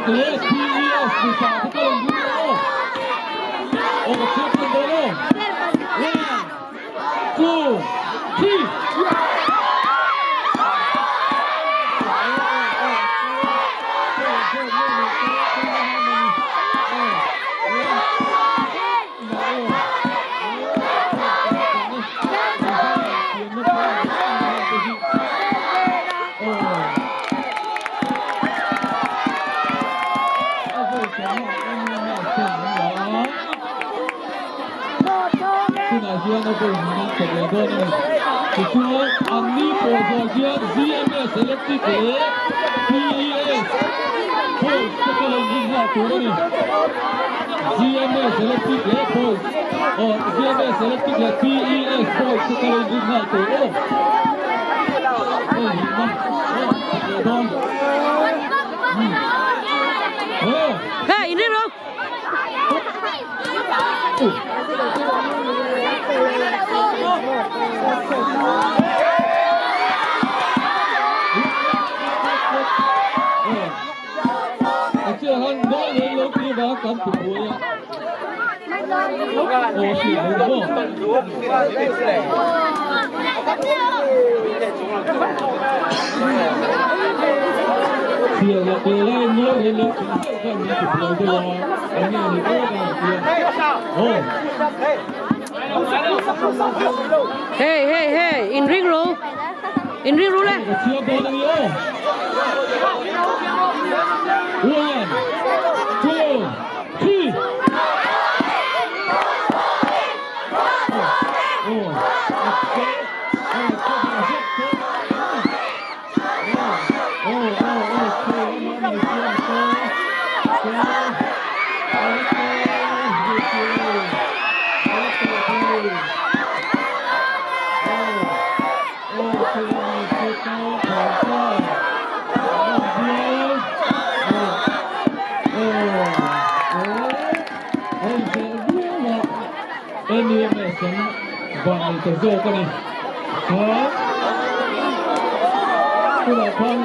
Electric leh PES mipa te ka rawn ding leh aw. Aw ka chhiar tan dawn aw. One, two, three. Tunah hian a vawi hnih nan chawp leh dawn a ni. Tichuan an ni pawh zawh hian GMS Electric leh PES Boys te ka rawn rin nghal tur a ni. GMS Electric leh Boys aw GMS Electric leh PES Boys te ka rawn rin nghal tur aw. Hei hlimna aw chawp leh dawn. Aw. Hey, in ro. A chiah han ngawi reng lo tih vang kan ti buai a. Aw si lo maw? Chhiar leh teh lai ngawi reng lo tih zeuh khan min ti buai deuh a, eng nge ni aw ka han ti a. Aw. Hey hey hey, in ring ru. In ring ru le. Ka chhiar dawn a ni aw. One, two, three. Aw, okay. Aw, aw, aw, okay. NUMS an vannei ta zawk a ni. Kha tunah khan.